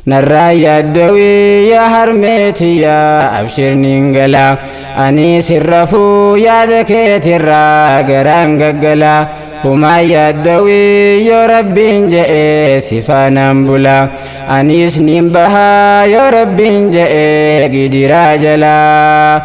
Narraa yaaddawii yaa harmeetiyyaa, abshirniin gala. Ani sirrafuu yaada keetirraa garaan gaggala. Humaa yaaddawii, yoo Rabbiin je'ee sifaanaan bula. Anis nin bahaa, yoo Rabbiin je'ee gidiraa jalaa.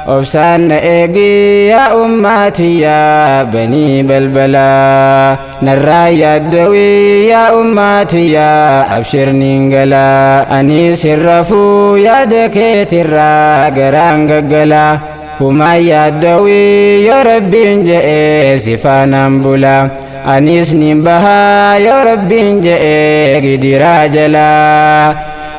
Obsaan na eegi yaa ummaatiyyaa banii balbalaa. Narraa yaaddawii yaa ummaatiyyaa, abshirniin galaa. Ani sirrafuu yaada keetirraa garaan gaggala. Humaa yaaddawii, yoo Rabbiin je'ee sifaanaan bula. Anis nin bahaa, yoo Rabbiin je'ee gidiraa jalaa.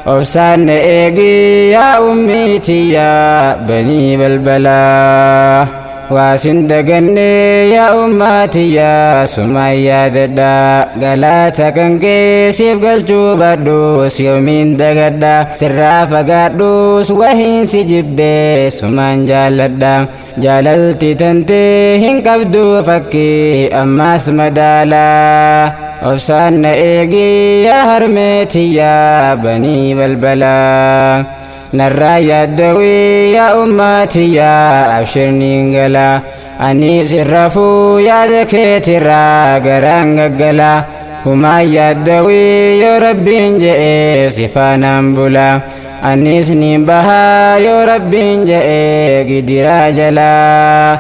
Obsaan na eegi yaa ummiitiyyaa banii balbalaa. Waasin daganne yaa ummaatiyyaa, sumaan yaadadha. Galaata kan keessiif galchuu baadhus yoomiin dagadha. Sirraa fagaadhus wahiin si jibbee sumaan jaalladha. Jaalalti tantee hin qabdu fakkii ammaas madaalaa. Obsaan na eegi yaa harmeetiyyaa banii balbalaa. Narraa yaaddawii yaa ummaatiyyaa, abshirniin gala. Ani sirrafuu yaada keetirraa garaan gaggala. Humaa yaaddawii, yoo Rabbiin je'ee sifaanaan bula. Anis nin bahaa, yoo Rabbiin je'ee gidiraa jalaa.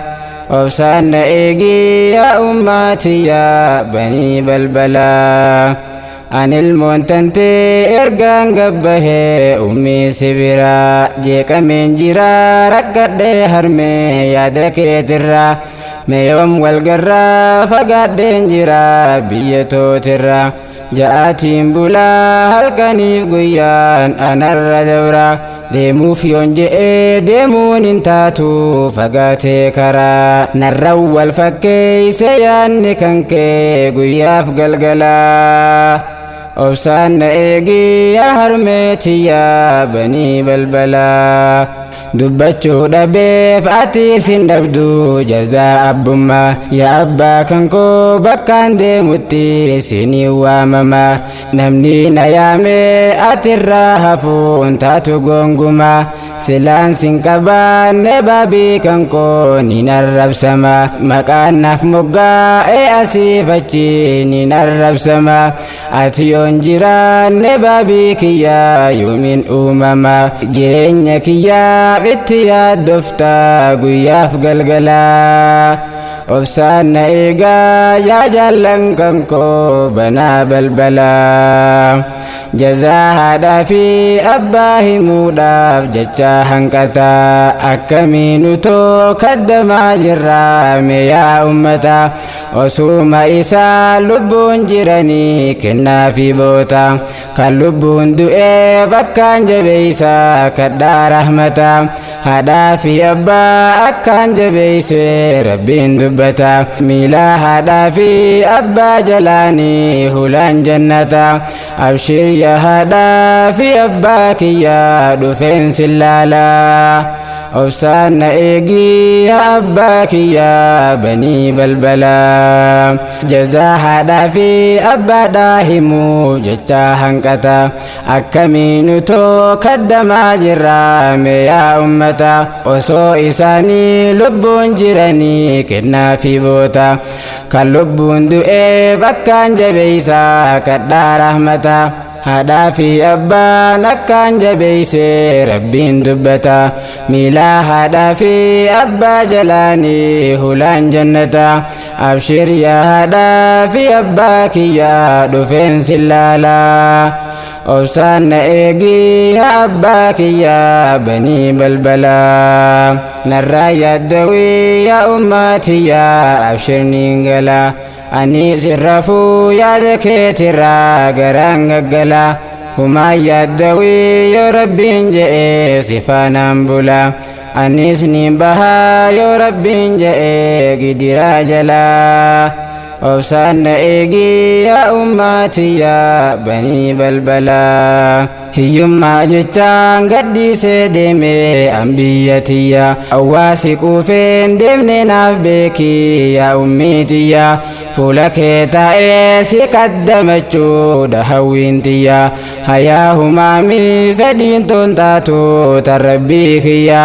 Obsaan na eegi yaa ummaatiyyaa banii balbalaa. Ani ilmoon tantee ergaan gabbahee ummii si biraa, jeeqameen jira, rakkadhee harmee yaada keetirraa. Meeyoom walgarraa, fagaadheen jira biyya tootirraa. Ja'aatiin bulaa, halkaniif guyyaan anarra dabra. Deemuuf yoon je'ee deemuun hin taatu fagaatee karaa. Narra wal fakkeeyse yaanni kan kee guyyaaf galgalaa. Obsaan na eegi yaa harmeetiyyaa banii balbalaa. Dubbachuu dhabeef ati sin dhabdu jazaa abbummaa. Yaa abbaa kan koo, bakkaan deemutti sinii waamama. Namni na yaame atirraa hafuun taatu gongumaa. Silaan sin qabaanne baabii kan koo ni narrabsama. Maqaan naaf moggaa'ee asiif achi ni narrabsama. Ati yoon jiraanne baabii kiyyaa yoomiin uumama? Jireenya kiyyaaf itti yaaddofta guyyaaf galgalaa. Obsaan na eegaa yaa jaallan kan koo banaa balbalaa. Jazaa haadhaa fi abbaa himuudhaaf jecha hanqataa. Akkamiin utoo kaddamaa jirraa mee yaa ummata? Osuma isaa lubbuun jiranii kennaa fi boota. Kan lubbuun du'ee bakkaan jabeeysa kadhaa rahmata. Haadhaa fi abbaa akkaan jabeeyse Rabbiin dubbata. Miila haadhaa fi abbaa jalaanii hulaan jannata. Abshir yaa haadhaa fi abbaa kiyyaa, dhufeen sillaalaa. Obsaan na eegi yaa abbaa kiyyaa banii balbalaa. Jazaa haadhaa fi abbaadhaa himuu jecha hanqata. Akkamiin utoo kaddamaa jirraa mee yaa ummata? Osoo isaanii lubbuun jiranii kennaa fi boota. Kan lubbuun du'ee bakkaan jabeeysa kadhaa rahmata. Haadhaa fi abbaan akkaan jabeeyse Rabbiin dubbata. Miila haadhaa fi abbaa jalaanii hulaan jannata. Abshir yaa haadhaa fi abbaa kiyyaa, dhufeen sillaalaa. Obsaan na eegi yaa abbaa kiyyaa banii balbalaa. Narraa yaaddawii yaa ummaatiyyaa, abshirniin gala. Ani sirrafuu yaada keetirraa garaan gaggala. Humaa yaaddawii, yoo Rabbiin je'ee sifaanaan bula. Anis nin bahaa, yoo Rabbiin je'ee gidiraa jalaa. Obsaan na eegi yaa ummaatiyyaa banii balbalaa. Hiyyummaa jechaan gadhiisee deeme an biyya tiyya. Awwaasi quufeen deemne naaf beeki yaa ummii tiyya. Fuula kee taa'ee si qaddamachuudha hawwiin tiyya. Hayaa humaamii fedhiin toon taatu tan rabbii kiyya.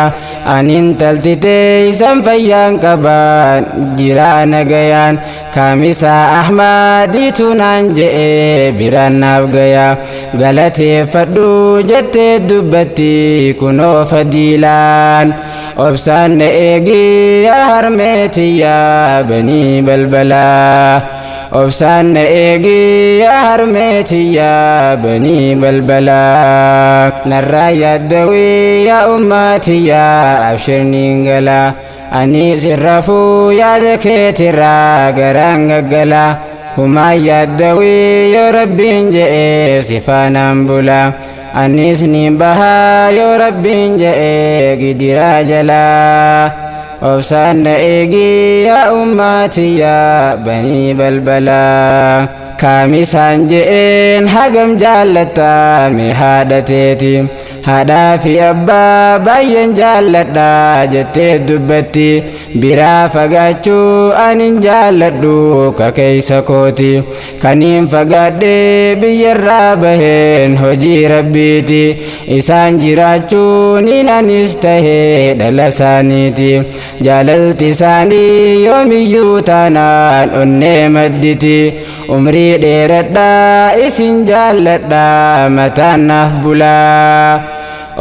Anin taltitee isan fayyaan qabaan jiraa nagayaan. Kaamisaa Ahmadiitu naan je'ee biraan naaf gaya. Galateeffadhu jettee dubbatti kunoo fadiilaan. Obsaan na eegi yaa harmeetiyyaa banii balbalaa. Obsaan na eegi yaa harmeetiyyaa banii balbalaa. Narraa yaaddawii yaa ummaatiyyaa abshirniin galaa. Ani sirrafuu yaada keetirraa garaan gaggalaa. Humaa yaaddawii yoo rabbiin je'ee sifaanaan bulaa. Anis ni bahaa yoo rabbiin je'ee gidiraa jalaa. Obsaan na eegi yaa ummaatiyyaa banii balbalaa. Kaamisaan je'een hagam jaallattaa mee haadha teeti. Haadhaa fi abbaa baay'een jaalladha jettee dubbatti. Biraa fagaachuu anin jaalladhu ka keessa kooti. Kaniin fagaadhee biyyarraa baheen hojii rabbiiti. Isaan jiraachuun anis tahee dhala isaaniiti. Jaalalti isaanii yoomiyyuu taanaan onnee madditi. Umrii dheeradhaa isin jaalladhaa mataan naaf bulaa.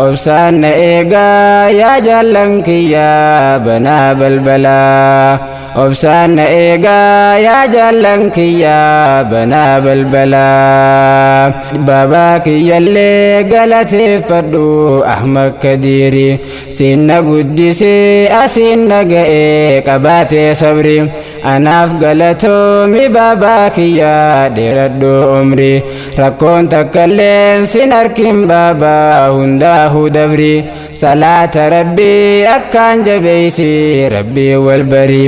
Obsaan na eegaa yaa jaallan kiyyaa banaa balbalaa. Obsaan na eegaa yaa jaallan kiyyaa banaa balbalaa. Baabaa kiyyallee galateeffadhu Ahmad Kadiiri. Sinna guddisee asiin na ga'ee qabaatee sabri. Anaaf galatoomi baabaa kiyyaa dheeradhu umri. Rakkoon takkalleen sin harkin baabaa hundaahuu dabri. Salaata rabbii akkaan jabeeysi rabbii wal bari.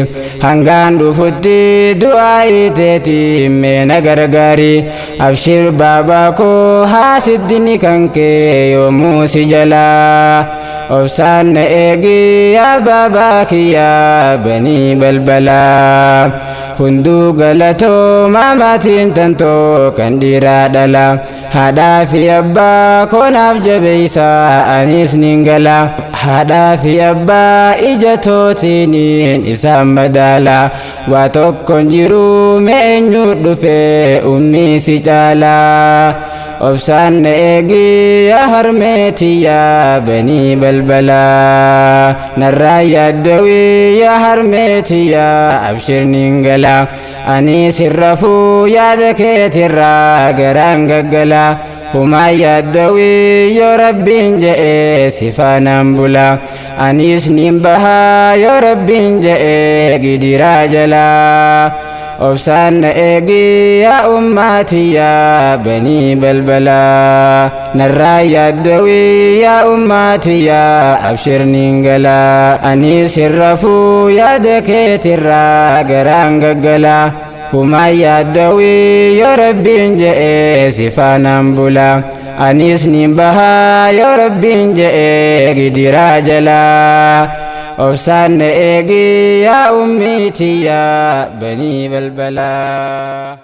Hangaan dhufutti du'aa iteeti mee na gargaari. Abshir baabaa koo haasiddini kan kee yoomuu si jalaa. Obsaan na eegi yaa baabaa kiyyaa banii balbalaa. Hunduu galatoomaa maatiin tantoo kan dhiiraa dhala. Haadhaa fi abbaa koonaaf jabeeysaa anis nin gala. Haadhaa fi abbaa ija tootiiniin isaan madaala. Waa tokkon jiruu mee eenyu dhufee ummii si caalaa. Obsaan na eegi yaa harmeetiyyaa banii balbalaa. Narraa yaaddawii yaa harmeetiyyaa abshirniin gala. Ani sirrafuu yaada keetirraa garaan gaggala. Humaa yaaddawii yoo rabbiin je'ee sifaanaan bula. Anis nin bahaa yoo rabbiin je'ee gidiraa jalaa. Obsaan na eegi yaa ummaatiyyaa banii balbalaa. Narraa yaaddawii yaa ummaatiyyaa abshirniin galaa. Ani sirrafuu yaada keetirraa garaan gaggala. Humaa yaaddawii yoo rabbiin je'ee sifaanaan bula. Anis nin bahaa yoo rabbiin je'ee gidiraa jalaa. Obsaan na eegi yaa ummiitiyyaa banii balbalaa.